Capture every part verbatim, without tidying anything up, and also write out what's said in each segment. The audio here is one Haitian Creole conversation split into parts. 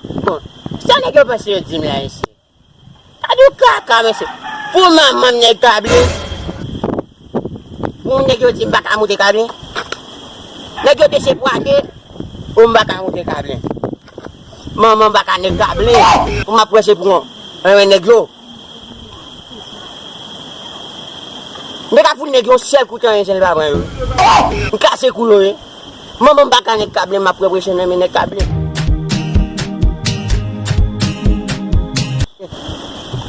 Bon, sa nèg yo panse yo di m la, mesye? Gade yon kaka, mesye. Pou manman m nèg Kablin. Pou nèg yo di m pa ka moute Kablin. Nèg yo desepwate. Pou m pa ka moute Kablin. Manman m pa ka nèg Kablin. Pou m ap pwese pou mwen. Mwen nèg yo. M te ka fout nèg yon sèl kout anyen san l pa pran yo. M kase kou yo, wi. Manman m pa ka nèg Kablin, m ap represyon nan men nèg Kablin.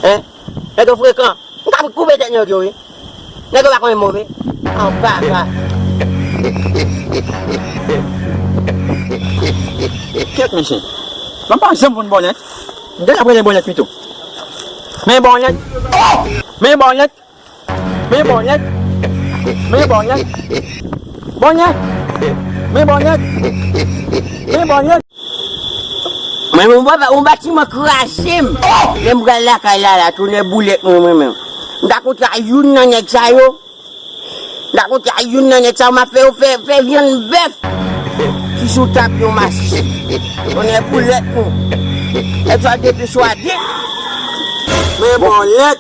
Hein? Nèg yo frekan. M ka koupe tèt nèg yo, wi. Nèg yo pa konnen move. An baka. Kèt, mesye. Mwen pa janm konn bònèt. M te ap rele bònèt pito. Men bònèt. Men bònèt. Men bònèt. Men bònèt. Bònèt. Men bònèt. Men bònèt. Mwen menm, yon batiman kraze m. Lè m pral lakay la, la, tounen boulèt mwen, mwen menm. M ta kontre ak youn nan nèg sa yo. M ta kontre ak youn nan nèg sa yo, m ap fè yo fè, fè vyann bèf. Ki sou tab yon masis. Tounen boulèt mwen. Nèg sa depi swa de. Men bònèt.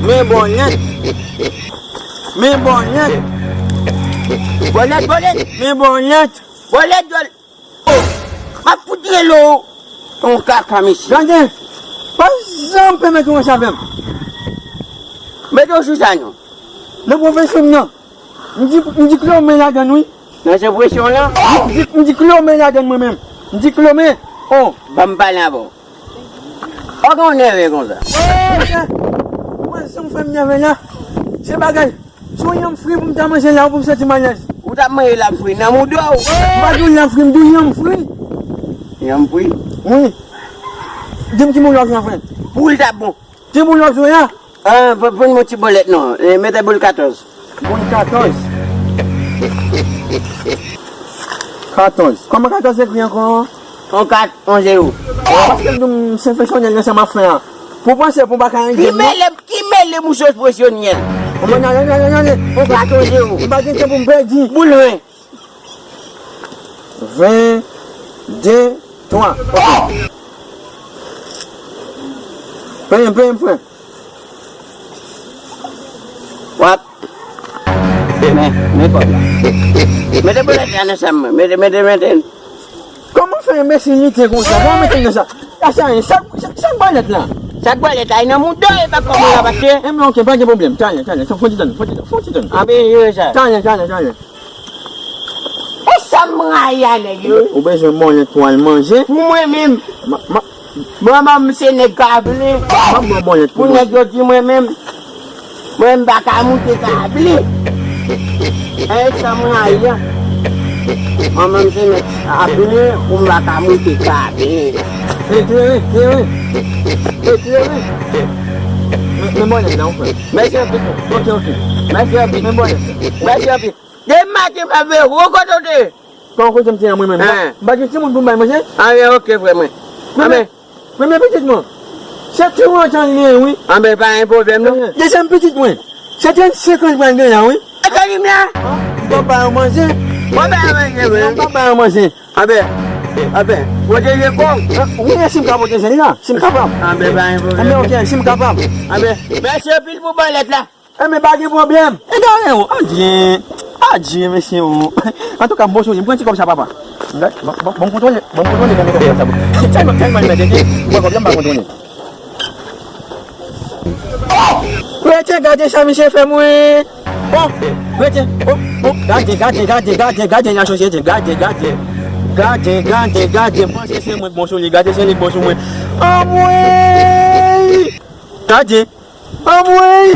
Men bònèt. Men bònèt. Bònèt, bònèt. Men bònèt. Bònèt, bònèt. Oh, m ap fout rele w. Yon kaka, mesye. Gade. Pa janm pèmèt yon wè sa avè m. Mete w sou sa, non. Nan pwofesyon m nan. M di, m diplome ladann, wi. Nan se presyon lan? M di, m diplome ladann mwen menm. M diplome. Oh. Ban m pale avè w. Ou gen yon nève konsa. Oh, frè. Ou wè sa w fè m nève la? Se bagay. Se yon yanm fri pou m ta manje la, pou m santi m alèz. Ou t ap manje lam fri nan mouda w? M pa di w lam fri, m di w yanm fri. Yanm fri? Wi. Di m ki moun w ap jwe avè. Pou l t ap bon. Ki moun w ap jwe a? Ah, pa, pa yon ti bòlèt non. Eh, mete boul katòz. Boul katòz. Katòz. Kòman katòz ekri ankò? On kat, on zewo. Paske m di w se fè Chanèl nan sa m ap fè a. Pou w panse pou m pa ka enjè m non. Ki mele, ki mele mouchos presyonyèl. On kat, on zewo. M pa gen tan pou m pèdi. Boul ven. Ven, de, twa. Ok. Peye m, peye m, frè. W ap. Men, men kòb la. Mete bòlèt la nan chanm mwen. Mete, mete, mete. Kòman fè enbesilite konsa? Kòman mete nan sa? Sa, sa, sa, sa bòlèt la? Sa bòlèt la, e nan mouda, e pa kòman la pase. E men, ok, pa gen pwoblèm. Talè, talè. Fon ti tann, fon ti tann, fon ti tann. Anben, yo sa. Talè, talè, talè. E sa m rayi a nèg yo. Ou bezwen bòlèt pou al manje? Pou mwen menm. Ma, ma, Manman m se nèg Kablin. M ap ba w bòlèt pou manje. Pou nèg yo di mwen menm, mwen m pa ka moute Kablin. E sa m rayi a. Manman m se nèg Kablin, pou m pa ka moute Kablin. E klere, klere. E klere. Men, men bòlèt la, wi, frè. Mèsi anpil. Ok, ok. Mèsi anpil. Men bòlèt la. Mèsi anpil. Depi maten m ap veye w, kote w te ye? Kòman kote m te ye mwen menm? Hein. M pa gen timoun pou m bay manje? Anben, ok, frè mwen. Anben. Premye pitit mwen. Se trant an li ye, wi. Anben, pa gen pwoblèm, non. Dezyèm pitit mwen. Se trannsenk an li pral gen la, wi. Kòman li ye? M p ap ba yo manje. W ap ba yo manje, wi. M p ap ba yo manje. Anben, anben, pwoteje kò w. Wi, si m ka pwoteje l la, si m kapab. Anben, pa gen pwoblèm. Anben, ok, si m kapab. Anben, mèsi anpil pou bòlèt la. Enben, pa gen pwoblèm. Egare, o. Adye. Adye, mesye, o. Antouka, m bon sou li. M pran ti kòb sa, papa. Bon, bon, bon, m kontwole. Bon, m kontwole, men kòb sa, bon. Tèlman, tèlman li mèt, e, m pran kòb la, m pa kontwole. Rete, gade sa misye fè mwen. O, rete. O, o, gade, gade, gade, gade, gade, la sosyete, gade, gade. Gade, gade, gade, panse se mwen k bon sou li, gade se li k bon sou mwen. Anmwey! Gade. Anmwey!